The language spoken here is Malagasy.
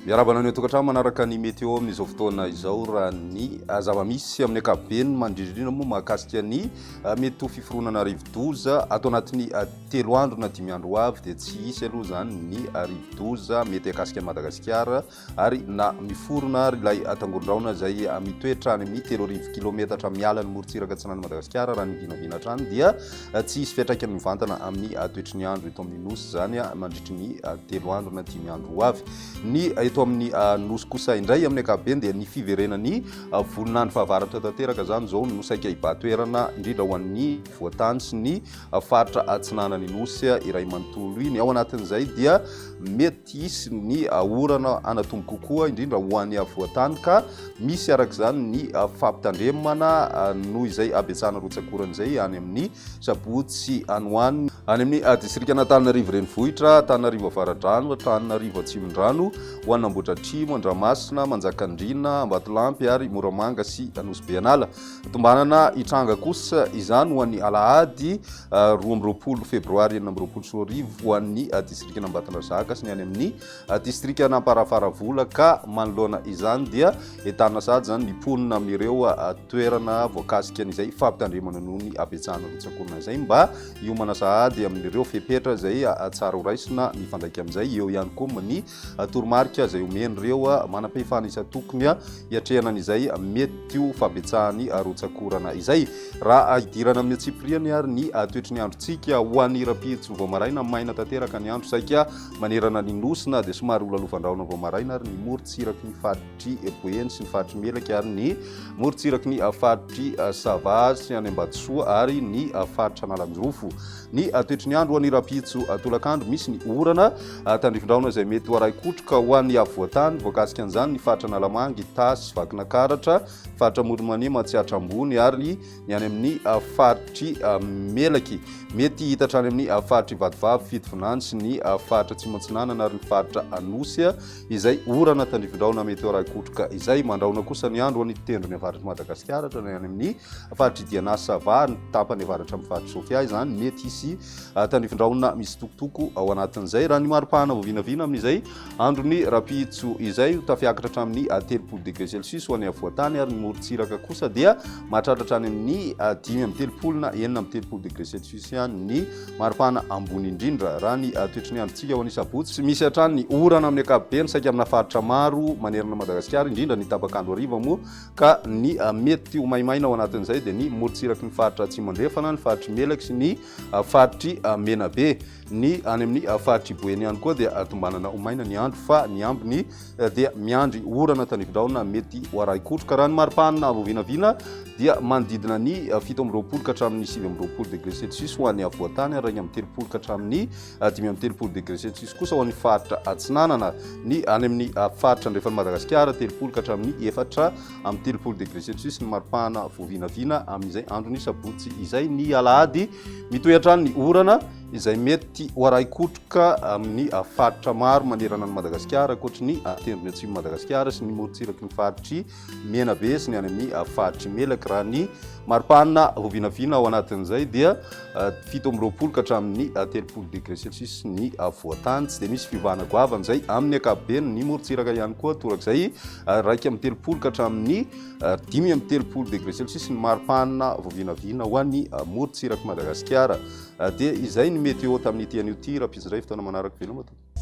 Miarahaba anao any an-tokantrano manaraka ny météo amin'izao fotoana izao. Raha ny zava-misy amin'ny ankapobeny mandrindrindrindra moa mahakasika ny mety ho fiforonana rivodoza ato anatin'ny 3 andro na 5 andro ho avy dia tsy hisy aloha izany ny rivodoza mety hakasika an'i Madagasikara. Ary na miforona ary ilay tangoron-drahona izay mitoetra any amin'ny 3000 kilometatra miala ny morontsiraka atsinanan'i Madagasikara raha ny vinavina hatrany dia tsy hisy fiantraikany mivantana amin'ny toetry ny andro eto amin'ny Nosy izany mandritry ny 3 andro na 5 andro ho avy. Ny eto amin'ny Nosy kosa indray amin'ny ankapobeny dia ny fiverenan'ny volon'andro fahavaratra tanteraka izany izao no saika hibahan-toerana indrindra ho an'ny voatany sy ny faritra atsinanan'ny Nosy iray manontolo iny. Ao anatin'izay dia mety Hisy ny orana hanatombo kokoa, indrindra ho an'ny afovoan-tany ka misy araka izany ny fampitandremana noho izay habetsahana rotsak'orana izay any amin'ny sabotsy any ho any. Any amin'ny distrikan'Antananarivo Renivohitra, Antananarivo Avaradrano, Antananarivo Atsimondrano, ho an'Ambohidratrimo, Andramasina, Manjakandriana, Ambatolampy ary Moramanga sy Anosibe An'ala. Tombanana hitranga kosa izany ho an'ny alahady 22 febroary 2026 ho an'ny distrikan'Ambatondrazaka sy ny any amin'ny distrikan'Amparafaravola ka manoloana izany dia entanina sahady izany ny mponina amin'ireo toerana voakasika an'izay fampitandremana noho ny habetsahana rotsak'orona izay mba hiomana sahady amin'ireo fepetra izay tsara ho raisina mifandraika amin'izay. Eo ihany koa ny toromarika izay omen'ireo manam-pahefana isan-tokony hiatrehana an'izay mety ho fahabetsahan'ny rotsak'orana izay. Raha hidirana amin'ny antsipiriany ary ny toetry ny androntsika ho an'ny rahampitso vao maraina, maina tanteraka ny andro saika manerana ny Nosy na dia somary ho lalovan-drahona vao maraina ary ny morontsiraky ny faritr'i Boeny sy ny faritr'i Melaky ary ny morontsiraky ny faritr'i Sava sy any Ambatosoa ary ny faritra Analanjirofo. Ny toetry ny andro ho an'ny rahampitso tolakandro, misy ny orana tandrifin-drahona izay mety ho arahi-kotroka ho an'ny afovoan-tany, voakasika an'izany ny faritra Analamanga, Itasy, Vakinankaratra, faritra Amoron'i Mania, Matsiatra Ambony ary ny any amin'ny faritr'i Melaky. Mety hita hatrany amin'ny faritr'i Vatovavy, Fitovinany sy ny faritra Atsimo Atsinanana ary ny faritra Anosy izay orana tandrifin-drahona mety ho arahi-kotroka izay. Mandrahona kosa ny andro ho an'ny tendrony avaratr'i Madagasikara hatrany amin'ny Faritr'i Diana Sava, ny tapany avaratra amin'ny faritr'i Sofia izany, mety hisy tandrifin-drahona misitokotoko ao anatin'izay. Raha ny maripana vao vinavina amin'izay andron'ny rahampitso izay, ho tafiakatra hatramin'ny 30 degré celsius ho an'ny afovoan-tany ary ny morontsiraka kosa dia mahatratra hatrany amin'ny 35 na 36 degré celsius ihany ny maripana ambony indrindra. Raha ny toetry ny androntsika ho an'ny sabotsy, misy hatrany ny orana amin'ny ankapobeny saika amina faritra maro manerana an'i Madagasikara, indrindra ny tapak'andro hariva moa Ka ny mety ho maimaina ao anatin'izay dia ny morontsiraky ny faritra Atsimo Andrefana, ny faritr'i Melaky sy ny faritr'i Menabe. Ny any amin'ny faritr'i Boeny ihany koa dia tombanana ho maina ny andro fa ny ambiny dia miandry orana tandrifindrahona mety ho arahi-kotroka. Raha ny maripana vao vinavina dia manodidina ny 27 ka hatramin'ny 29 degré celsius ho an'ny afovoan-tany ary 31 ka hatramin'ny 35 degré celsius kosa ho an'ny faritra Atsinanana, ny any amin'ny faritra andrefan'i Madagasikara, 30 ka hatramin'ny 34 degré celsius ny maripana voavinavina amin'izay andron'ny sabotsy izay. Ny alahady, mitohy hatrany ny orana izay mety ho arahi-kotroka amin'ny faritra maro manerana an'i Madagasikara, ankoatry ny tendrony atsimon'i Madagasikara sy ny morontsiraky ny faritr'i Menabe sy ny any amin'ny faritr'i Melaky. Raha ny maripana voavinavina ao anatin'izay dia 27 ka hatramin'ny 30 degré celsius ny afovoan-tany. Tsy dia misy fiovana goavana izay amin'ny ankapobeny. Ny morontsiraka ihany koa torak'izay, 31 ka hatramin'ny 35 degré celsius ny maripana voavinavina ho an'ny morontsirak'i Madagasikara. Dia izay ny météo tamin'ity anio ity. Rahampitso indray fotoana manaraka. Veloma tompoko.